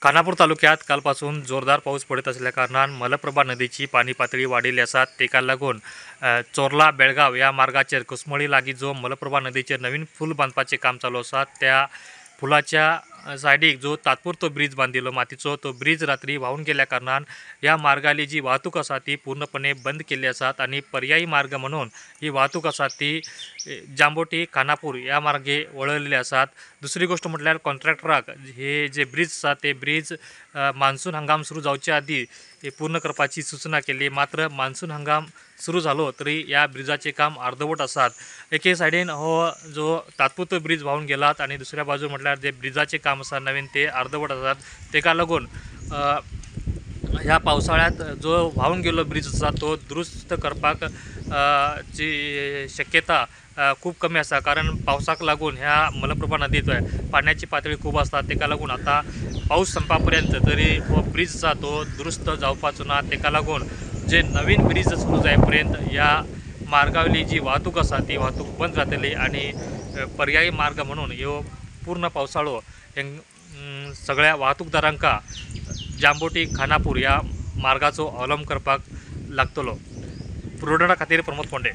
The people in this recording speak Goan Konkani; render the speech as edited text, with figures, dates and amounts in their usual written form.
खानापूर तालुक्यात कालपासून जोरदार पाऊस पडत असल्या कारणान मलप्रभा नदीची पाणी पातळी वाडिल्ली आसा. तेका लागून चोर्ला बेळगाव ह्या मार्गाचेर कुसमळी लागीं जो मलप्रभा नदीचेर नवीन पूल बांदपाचें काम चालू आसा त्या पुलाच्या सायडीक जो तात्पुरतो ब्रीज बांदिल्लो मातीचो तो ब्रीज रात्री व्हांवून गेल्या कारणान ह्या मार्गाली जी वाहतूक आसा ती पूर्णपणे बंद केल्ली आसात आनी पर्यायी मार्ग म्हणून ही वाहतूक आसा ती जांबोटी खानापूर ह्या मार्गे वळयल्ली आसात. दुसरी गोष्ट म्हटल्यार कॉन्ट्रॅक्टराक हे जे ब्रीज आसा ते ब्रीज मान्सून हंगाम सुरू जावचे आदी हे पूर्ण करपाची सूचना केली. मात्र मान्सून हंगाम सुरू जालो तरी ह्या ब्रिजाचें काम अर्दवट आसात. एके सायडीन हो जो तात्पुरतो ब्रीज व्हांवून गेलात आनी दुसऱ्या बाजू म्हटल्यार जे ब्रिजाचें काम आसा नवीन ते अर्दवट आसात. तेका लागून ह्या पावसाळ्यांत जो व्हांवून गेल्लो ब्रीज आसा तो दुरुस्त करपाक ची शक्यता खूब कमी आसा, कारण पावसाक लागून ह्या मलप्रभा नदीत पाण्याची पातळी खूब आसता. तेका लागून आतां पावस संपा पर्यंत तरी हो ब्रीज आसा तो दुरुस्त जावपाचो ना. तेका लागून जे नवीन ब्रीज सुरू जाय पर्यंत ह्या मार्गावयली जी वाहतूक आसा ती वाहतूक बंद जातली आनी पर्यायी मार्ग म्हणून ह्यो पूर्ण पावसाळो सगळ्या वाहतूकदारांका जांबोटी खानापूर ह्या मार्गाचो अवलंब करपाक लागतलो. पुरवठा खातीर प्रमोद कोंडे.